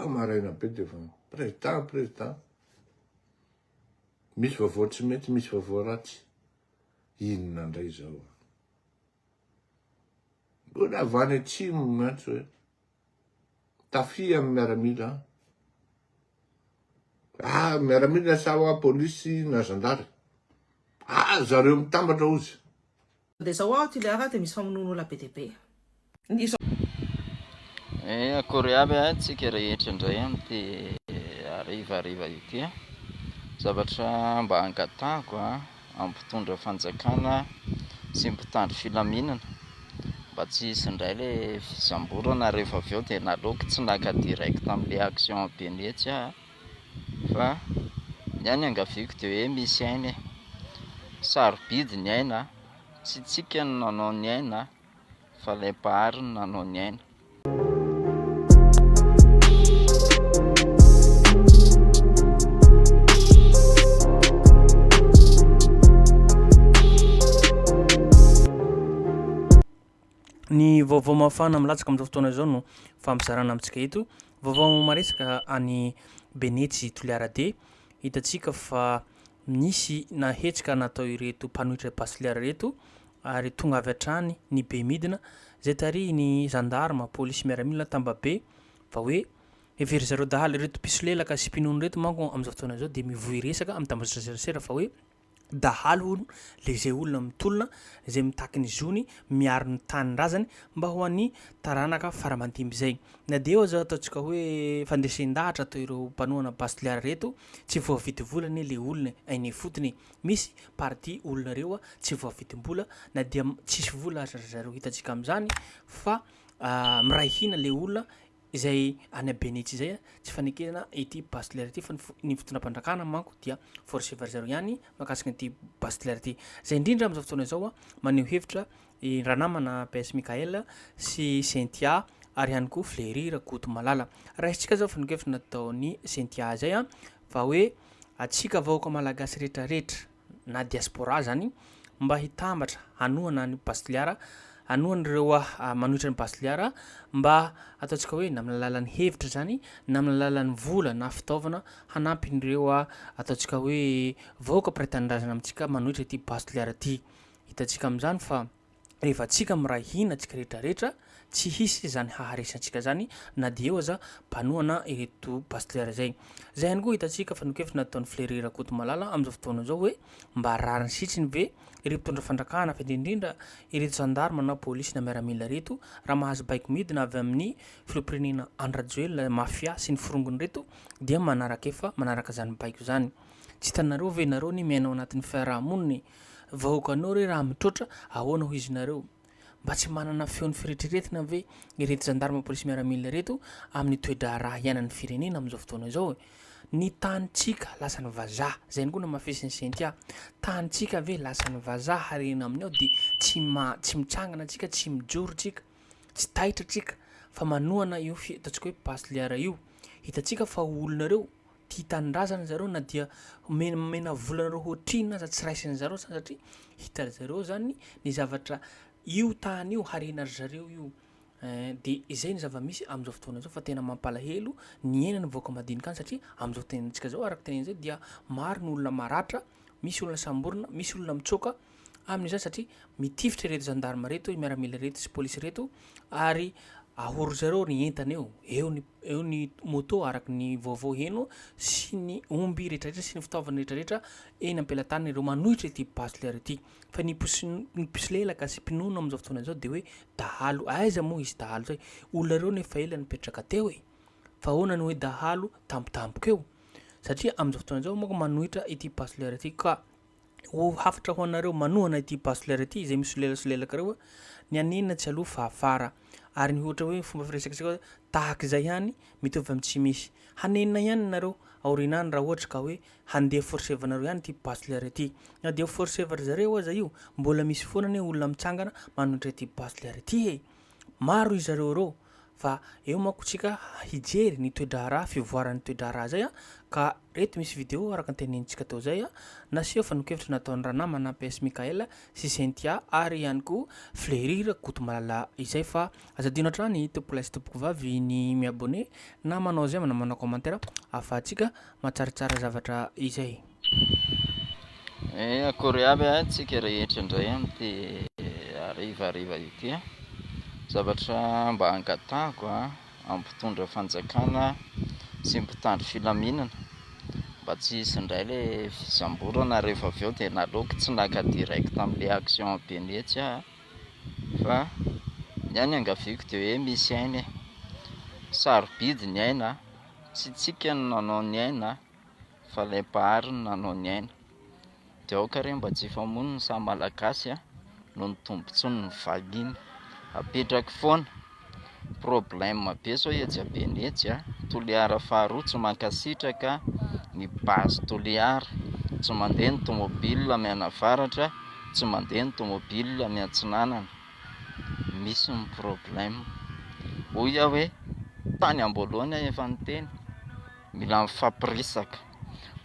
Tonga maraina be dia efa président, président. Misy vaovao tsy mety, misy vaovao ratsy. Inona indray izao? Mbola avy any atsimo miantso hoe tafia ny miaramila. Ah, miaramila sa hoa polisy na zandary. Ah, zareo mitambatra ozy. Dia zao aho Tuléar dia misy famonoan'olona be dia be. Ny Eh, akory aby a, tsika rehetra indray amin'ity harivariva ity. Zavatra mba angatahako a, amin'ny mpitondra fanjakana sy ny mpitandro filaminana mba tsy hisy indray ilay fisamborana rehefa avy eo dia naleoko tsy naka direct amin'ilay action be mihitsy aho fa ny ahy ny angaviako dia hoe misy aina e, sarobidy ny aina, tsy tsika no nanao ny aina fa ilay mpahary no nanao ny aina. Ny vaovao mafana milatsaka amin'izao fotoana izao no fampizarana amintsika eto. Vaovao maresaka any Benetsy Toliara dia hitantsika fa nisy na hetsika natao ireto mpanohitra Base Toliara ireto ary tonga avy hatrany ny Bemidina izay tarihin'ny zandarma, polisy miaramila Tambabe fa hoe hevery zareo dahalo ireto mpisolelaka sy mpinono ireto manko amin'izao fotoana izao dia mivoy resaka amin'ny tambajotra serasera fa hoe dahalo hono le izay olona mitolona izay mitaky ny zony miaro ny tanindrazany mba ho an'ny taranaka faramandimby izay. Na dia eo aza ataontsika hoe fandresen-dahatra atao ireo mpanohana Base Toliara ireto tsy voavidy vola anie le olona e, eny ifotony e. Misy parti olona reo tsy voavidim-bola na dia tsisy vola aza ry zareo hitantsika amin'izany fa miray hina le olona izay any Benetsy izay tsy fanekena ity base toliara ity fa ny fitondram-panjakana manko dia forcé ry zareo ihany mahakasika an'ity base toliara ity. Izay indrindra amin'izao fotoana izao maneho hevitra i ranamana PS Mickaël sy Cynthia ary ihany koa Fleury Rakotomalala. Raisintsika izao fanehoan-kevitra nataon'i Cynthia izay fa hoe Atsika vahoaka malagasy rehetra rehetra na diaspora zany mba hitambatra hanohana an'i Base Toliara, hanohana ireo manohitra an'i Base Toliara mba ataontsika hoe na amin'ny alalan'ny hevitra zany na amin'ny alalan'ny vola na fitaovana hanampy an'ireo ataontsika hoe vahoaka mpiray tanindrazana amintsika manohitra ity Base Toliara ity. Hitantsika amin'izany fa. Rehefa tsika miray hina tsika rehetra rehetra tsy hisy zany haharesy antsika zany na dia eo aza mpanohana ireto pasteur zay. Zay ihany koa hitantsika fa nokefitra nataon'i Fleury Rakotomalala amin'izao fotoana izao hoe mba rariny sitriny ve ireto mpitondra fandrakana fa indrindra indrindra ireto zandarma na polisy na miaramila ireto raha mahazo baiko midina avy amin'ny filoham-pirenena Andry Rajoelina mafia sy ny forongony ireto dia manaraka efa manaraka zany baiko zany. Tsy hitanareo ve nareo anie miaina ao anatin'ny fiarahamonina e! Vahoakanao re raha mitroatra ahoana hoy izy nareo? Mba tsy manana feon'ny firetriretina ve ireto zandarma polisy miaramila ireto amin'ny toe-draharaha iainan'ny firenena amin'izao fotoana izao e? Ny tanintsika lasan'ny vazaha, izay ihany koa namafisin'i Cynthia, tanintsika ve lasan'ny vazaha harena aminy ao dia tsy ma tsy mitsangana tsika, tsy mijoro tsika, tsy taitra tsika fa manohana io fi ataontsika hoe base liara io, hitantsika fa olona reo tia tanindrazana zareo na dia omena vola anareo hoatrinona aza tsy raisin'ny zareo zany satria hitan-dry zareo zany ny zavatra io tany io harena ry zareo io eh, de izay ny zava-misy amin'izao fotoana izao fa tena mampalahelo ny aina ny vahoaka madinika any satria amin'izao tenentsika zao araka tenenina zay dia maro ny olona maratra, misy olona samborina, misy olona mitsoaka amin'izany satria mitifitra ireto zandarma ireto, miaramila ireto sy polisy ireto ary ahoro zareo ny entana eo, eo ny eo ny moto araka ny vaovao heno sy ny omby rehetrarehetra sy ny fitaovana rehetrarehetra eny am-pelatanana ireo manohitra ity base toliara ity fa ny ny mpisolelaka sy mpinono amin'izao fotoana izao dia hoe dahalo aiza moa izy dahalo zay olona ireo nefa ela nipetraka teo e fa ahoana no hoe dahalo tampotampoka eo satria amin'izao fotoana izao manko manohitra ity base toliara ity ka Ho hafatra ho anareo manohana ity Base ity izay misolelasolelaka ireo, ny hanenina tsy aloha fa afara. Ary ny ohatra hoe fomba firesaktsika hoe tahaka izay ihany, mitovy amin'ny tsy misy. Hanenina ihany nareo aoriana any raha ohatra ka hoe handeha forcevanareo ihany ity Base ity. Na dia ho forcever zareo aza io, mbola misy foana anie olona mitsangana manohitra ity Base ity e! Maro izareo ireo. Fa eo manko tsika hijery ny toe-draharaha, fivoaran'ny toe-draharaha zay ka reto misy video araka ny tenenintsika teo zay naseho fanehoan-kevitra nataon'i ranamana PS Mickaël sy Cynthia ary ihany koa Fleury Rakotomalala izay fa aza adino hatrany tompokolahy sy tompokovavy ny mi-abonner na manao j'aime na manao commentaire ahafahantsika mahatsaratsara zavatra izay. Eh, akory aby a, tsika rehetra indray amin'ity harivariva ity a. Zavatra mba angatahako a, amin'ny mpitondra fanjakana sy mpitandro filaminana, mba tsy hisy indray le fisamborana rehefa avy eo dia naleoko tsy naka direct amin'le action be mihitsy aho fa ny ahy ny angaviako dia hoe misy aina e, sarobidy ny aina, tsy tsika no nanao ny aina fa ilay Mpahary no nanao ny aina. Dia aoka re mba tsy hifamono ny samy Malagasy a, noho ny tombotsoan'ny vahiny. Apetrako foana, problème be zao etsy Abeny etsy a, Toliara faharoa tsy mankasitraka ny base Toliara, tsy mandeha ny tomobile mianavaratra, tsy mandeha ny tomobile miatsinanana. Misy ny problème. Hoy aho hoe, tany am-boalohany aho efa niteny, mila mifampiresaka.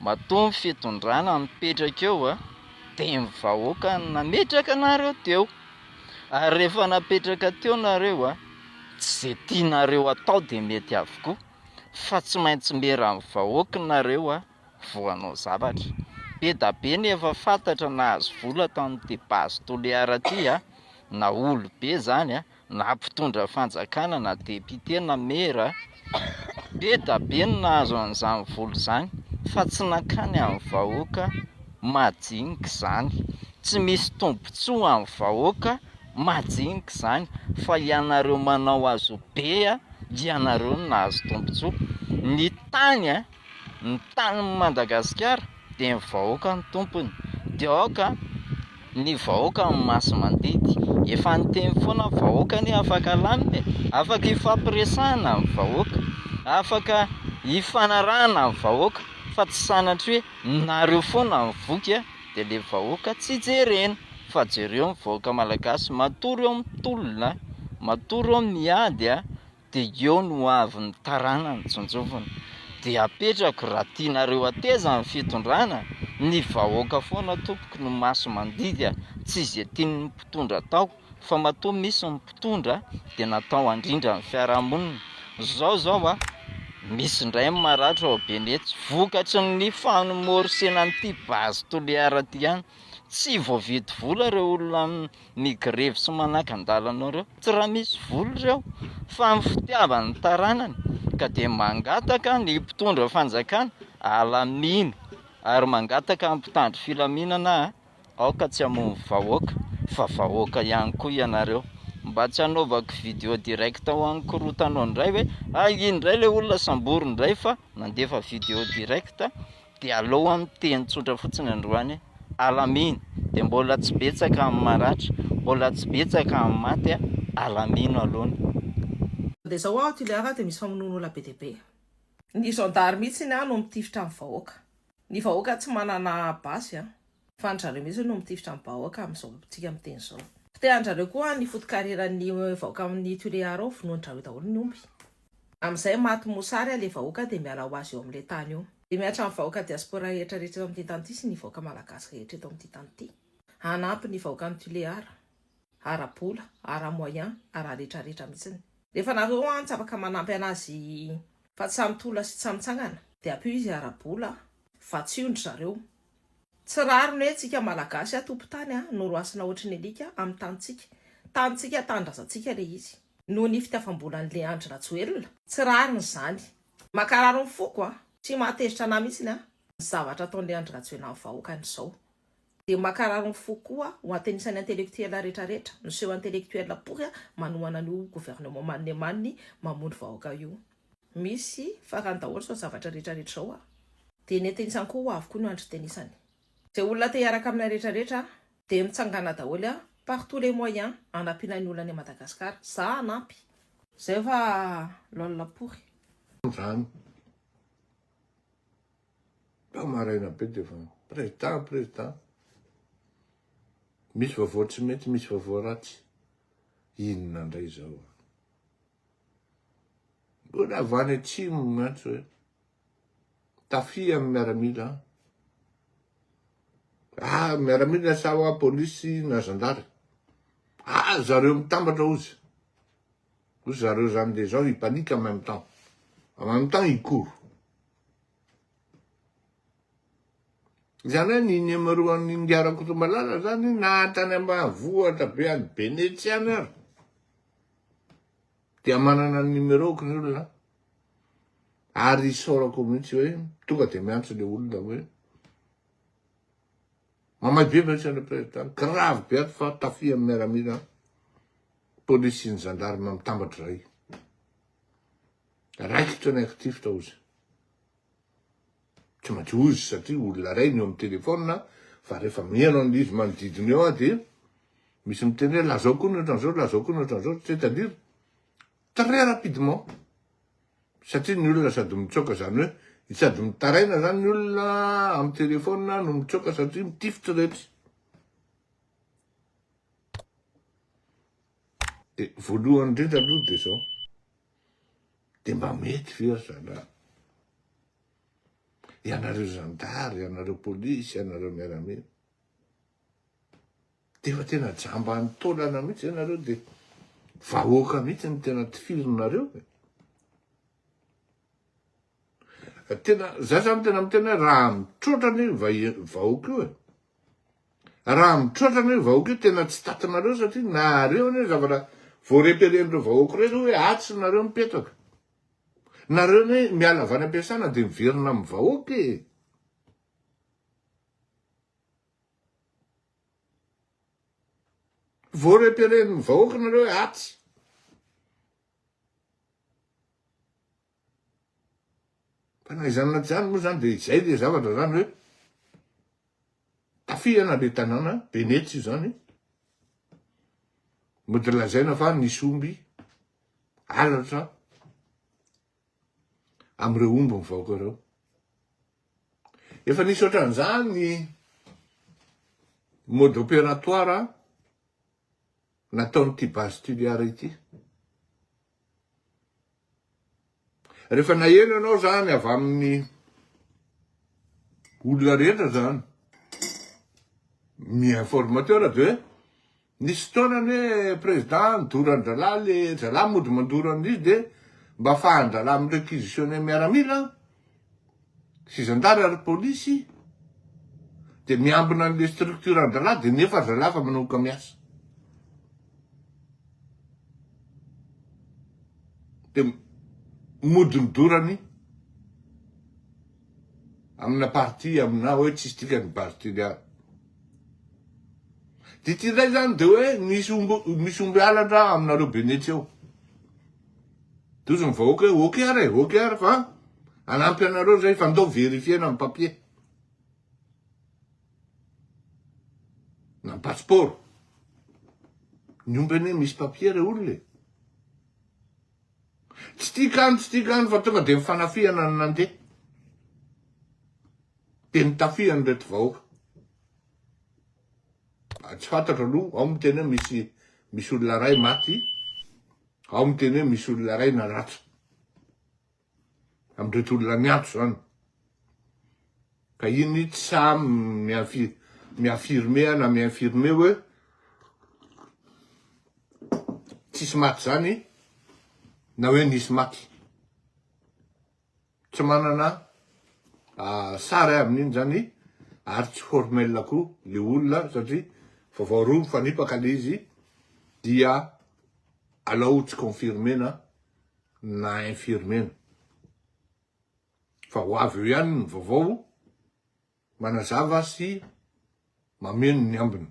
Matoa ny fitondrana mipetraka eo dia ny vahoaka no nametraka anareo teo. Ary rehefa napetraka teo nareo, tsy izay tianareo atao dia mety avokoa fa tsy maintsy miera ny vahoaka nareo vao hanao zavatra. Be da be ny efa fantatra nahazo vola tamin'ity base Toliara ity na olobe zany na mpitondra fanjakana na député na maire, be da be ny nahazo an'izany vola izany fa tsy nankany amin'ny vahoaka majinika izany, tsy misy tombotsoa amin'ny vahoaka majinika izany fa ianareo manao azy ho be ianareo no nahazo tombotsoa, ny tany Ny tanin'i Madagasikara dia ny vahoaka no tompony. Dia aoka ny vahoaka no masi-mandidy. Efa niteny foana ny vahoaka anie afaka lamina e. Afaka ifampiresahana ny vahoaka. Afaka ifanarahana ny vahoaka fa tsy sanatria hoe nareo foana no voky dia le vahoaka tsy jerena. Fa jereo ny vahoaka malagasy matory eo mitolona, matory eo miady dia eo no ho avy ny taranany tsinjovina. Dia apetrako raha tianareo hateza ny fitondrana, ny vahoaka foana tompoko no maso mandidy a, tsy izay tian'ny mpitondra atao fa matoa misy ny mpitondra dia natao handrindra ny fiarahamonina. Zao zao a, misy indray ny maratra ao Benetsy vokatry ny fanomôrisena an'ity base Toliara ty ihany. Tsy voavidy vola ireo olona migrevy sy manakan-dalana ireo, tsy raha misy vola ireo fa ny fitiavany ny taranany ka dia mangataka ny mpitondra fanjakana alamino ary mangataka ny mpitandro filaminana aoka tsy hamono vahoaka fa vahoaka ihany koa ianareo. Mba tsy hanaovako video direct ho an'ny korontana indray hoe ah iny indray ilay olona sambory indray fa nandefa video direct Dia aleo aho miteny tsotra fotsiny androany, alamino, dia mbola tsy betsaka ny maratra, mbola tsy betsaka ny maty, alamino aloha ny. Dia zao aho Tuléar dia misy famonoan'olona be dia be. Ny gendarme mihitsy no mitifitra ny vahoaka. Ny vahoaka tsy manana basy an. Fa ny zareo mihitsy no mitifitra ny bahoaka amin'izao tsika miteny izao. Potehan-drareo koa ny foto-kareran'ny vahoaka amin'ny Tuléar ao, vonoan-drareo daholo ny omby. Amin'izay maty mosary le vahoaka dia miala ho azy eo amin'ilay tany eo. Dia mihatra amin'ny vahoaka diaspora rehetra rehetra eto amin'ity tany ity sy ny vahoaka malagasy rehetra eto amin'ity tany ity. Hanampy ny vahoakan'i Tuléar. Ara-bola, ara-moyen, ara-rehetra rehetra mihitsiny. Rehefa nareo an tsy afaka manampy anazy fa tsy samy tolona sy tsy samy mitsangana dia ampio izy ara-bola, vatsio ndry zareo. Tsy rariny hoe tsika malagasy a tompon-tany a no roasina ohatry ny alika amin'ny tanintsika. Tanintsika tanindrazantsika le izy. Noho ny fitiavam-bolan'i le Andry Rajoelina. Tsy rariny izany. Mankarary ny foko a. Tsy mahatezitra anah mihitsiny a. Ny zavatra ataon'i le Andry Rajoelina amin'ny vahoakany izao. Dia mankarary ny foko koa ho antenisany intellectuel rehetra rehetra. Miseho intellectuel pory a manohana an'io gouvernement maninemaniny mamono vahoaka io. Misy farany daholo izao zavatra rehetra rehetra izao a. Dia ny antenisany koa ho avy koa ny andry tenisany. Izay olona te hiaraka aminay rehetra rehetra dia mitsangana daholo a par tous les moyens hanampiana ny olona any Madagascar. Za hanampy. Zay fa lol pory. Zany. Fa maraina be dia efa président président. Misy vaovao tsy mety, misy vaovao ratsy. Inona indray izao? Mbola avy any atsimo miantso hoe tafihan'ny miaramila an. Ah, miaramila sa hoa polisy na zandary. Ah, zareo mitambatra ozy. Ozy zareo zany les gens ils paniquent en même temps. En même temps ils courent. Izany hoe ny numéro an'i Ingahy Rakotomalala zany na tany ambanivohitra be any Benetsy any ary dia manana ny numéro-ko ny olona ary isaorako mihitsy hoe tonga dia miantso le olona hoe mamay be monsieur le président, grave be ato fa tafihan'ny miaramila polisy sy ny gendarme mitambatra zay. Raikitra ny actif tao izy. Tsy maintsy ozy satria olona ray ny eo amin'ny téléphone fa rehefa miheno an'ilay izy manodidina eo aho dia misy miteny hoe lazao koa ny ohatran'izao, lazao koa ny ohatran'izao, c'est à dire très rapidement satria ny olona sady mitsoaka zany hoe sady mitaraina zany ny olona amin'ny téléphone no mitsoaka satria mitifitra rehetra. Dia voalohany indrindra aloha dia zao. Dia mba mety ve ry zalahy? Ianareo zandary, ianareo polisy, ianareo miaramila. Dia efa tena jamban'ny taolana mihitsy ianareo dia vahoaka mihitsy no tena tifirinareo e. Tena, za zany tena miteny hoe raha mitroatra anie io vahoaka io e. Raha mitroatra anie io vahoaka io tena tsy tatinareo satria nareo anie zavatra voareperen'ireo vahoaka ireo hoe atsy nareo mipetraka. Nareo anie miala avy any am-piasana dia miverina amin'ny vahoaka e. Voareperen'ny vahoaka nareo hoe atsy. Fa na izany na tsy izany moa izany dia izay le zavatra izany hoe tafihana le tanàna Benetsy io izany. Mody lazaina fa nisy omby halatra amin'ireo omby ny vahoaka ireo. Efa nisy ohatran'izany ny mode opératoire nataon'ity base Tuléar ity. Rehefa naheno ianao zany avy amin'ny olona rehetra zany, ny informateur de hoe nisy fotoana anie président nidora an-dralahy le zalahy mody mandoro an'izy de mba afahan-dralahy mi-requisitionner miaramila sy zandary ary polisy de miambina an'le structure an-dralahy de nefa ry zalahy fa manomboka miasa. Dia mody nodorany amina parti amina hoe tsisy dikany base Toliara. Dia ity indray zany dia hoe misy omby misy omby halatra aminareo Benetsy eo. Dia hozy ny vahoaka hoe ok ary e, ok ary fa hanampy anareo zay fa ndao verifier-na ny papier. Na ny passeport. Ny omby anie misy papier re olona e. Tsy tiako any, tsy tiako any fa tonga dia ny fanafihana no nandeha. Dia nitafihana ireto vahoaka. Ah, tsy fantatro aloha, ao miteny hoe misy misy olona iray maty, ao miteny hoe misy olona iray naratra. Amin'ireto olona niantso zany. Ka iny tsy sahy mi-affirmer na mi-infirmer hoe tsisy maty zany na hoe nisy maty. Tsy manana sary amin'iny zany ary tsy formel koa le olona satria vaovao roa mifanipaka le izy dia alao tsy confirmer-na na infirmer-na. Fa ho avy eo ihany ny vaovao manazava sy mameno ny ambiny.